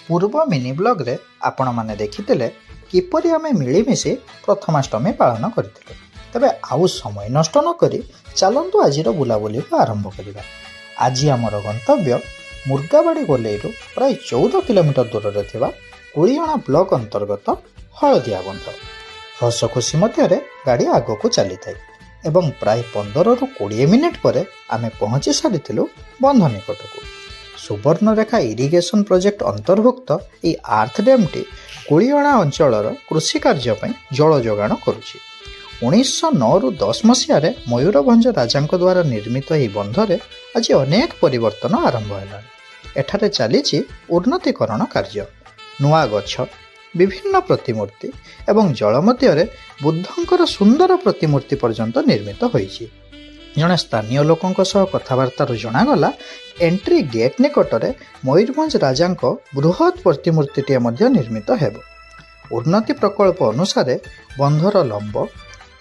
ପୂର୍ବ ମିନି ବ୍ଲଗ୍ରେ ଆପଣମାନେ ଦେଖିଥିଲେ କିପରି ଆମେ ମିଳିମିଶି ପ୍ରଥମାଷ୍ଟମୀ ପାଳନ କରିଥିଲୁ। ତେବେ ଆଉ ସମୟ ନଷ୍ଟ ନକରି ଚାଲନ୍ତୁ, ଆଜିର ବୁଲାବୁଲିକୁ ଆରମ୍ଭ କରିବା। ଆଜି ଆମର ଗନ୍ତବ୍ୟ ମୁର୍ଗାବାଡ଼ି ଗୋଲେଇରୁ ପ୍ରାୟ 14 କିଲୋମିଟର ଦୂରରେ ଥିବା କୁଳିଅଣା ବ୍ଲକ ଅନ୍ତର୍ଗତ ହଳଦିଆ ବନ୍ଧ। ହସ ଖୁସି ମଧ୍ୟରେ ଗାଡ଼ି ଆଗକୁ ଚାଲିଥାଏ ଏବଂ ପ୍ରାୟ 15ରୁ 20 ମିନିଟ୍ ପରେ ଆମେ ପହଞ୍ଚି ସାରିଥିଲୁ ବନ୍ଧ ନିକଟକୁ। ସୁବର୍ଣ୍ଣରେଖା ଇରିଗେସନ ପ୍ରୋଜେକ୍ଟ ଅନ୍ତର୍ଭୁକ୍ତ ଏହି ଆର୍ଥ ଡ୍ୟାମ୍ଟି କୁଳିଅଣା ଅଞ୍ଚଳର କୃଷି କାର୍ଯ୍ୟ ପାଇଁ ଜଳ ଯୋଗାଣ କରୁଛି। 1909ରୁ 10 ମସିହାରେ ମୟୂରଭଞ୍ଜ ରାଜାଙ୍କ ଦ୍ୱାରା ନିର୍ମିତ ଏହି ବନ୍ଧରେ ଆଜି ଅନେକ ପରିବର୍ତ୍ତନ ଆରମ୍ଭ ହେଲାଣି। ଏଠାରେ ଚାଲିଛି ଉନ୍ନତିକରଣ କାର୍ଯ୍ୟ। ନୂଆ ଗଛ, ବିଭିନ୍ନ ପ୍ରତିମୂର୍ତ୍ତି ଏବଂ ଜଳ ମଧ୍ୟରେ ବୁଦ୍ଧଙ୍କର ସୁନ୍ଦର ପ୍ରତିମୂର୍ତ୍ତି ପର୍ଯ୍ୟନ୍ତ ନିର୍ମିତ ହୋଇଛି। ଜଣେ ସ୍ଥାନୀୟ ଲୋକଙ୍କ ସହ କଥାବାର୍ତ୍ତାରୁ ଜଣାଗଲା, ଏଣ୍ଟ୍ରି ଗେଟ୍ ନିକଟରେ ମୟୂରଭଞ୍ଜ ରାଜାଙ୍କ ବୃହତ୍ ପ୍ରତିମୂର୍ତ୍ତିଟିଏ ମଧ୍ୟ ନିର୍ମିତ ହେବ। ଉନ୍ନତି ପ୍ରକଳ୍ପ ଅନୁସାରେ ବନ୍ଧର ଲମ୍ବ,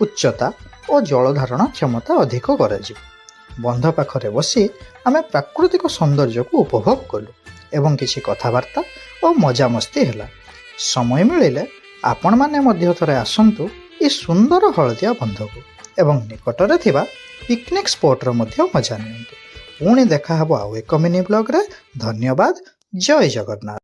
ଉଚ୍ଚତା ଓ ଜଳଧାରଣ କ୍ଷମତା ଅଧିକ କରାଯିବ। ବନ୍ଧ ପାଖରେ ବସି ଆମେ ପ୍ରାକୃତିକ ସୌନ୍ଦର୍ଯ୍ୟକୁ ଉପଭୋଗ କଲୁ ଏବଂ କିଛି କଥାବାର୍ତ୍ତା ଓ ମଜାମସ୍ତି ହେଲା। ସମୟ ମିଳିଲେ ଆପଣମାନେ ମଧ୍ୟ ଥରେ ଆସନ୍ତୁ ଏ ସୁନ୍ଦର ହଳଦିଆ ବନ୍ଧକୁ ଏବଂ ନିକଟରେ ଥିବା ପିକନିକ୍ ସ୍ପଟ୍ର ମଧ୍ୟ ମଜା ନିଅନ୍ତୁ। ପୁଣି ଦେଖାହେବ ଆଉ ଏକ ମିନି ବ୍ଲଗ୍ରେ। ଧନ୍ୟବାଦ, ଜୟ ଜଗନ୍ନାଥ।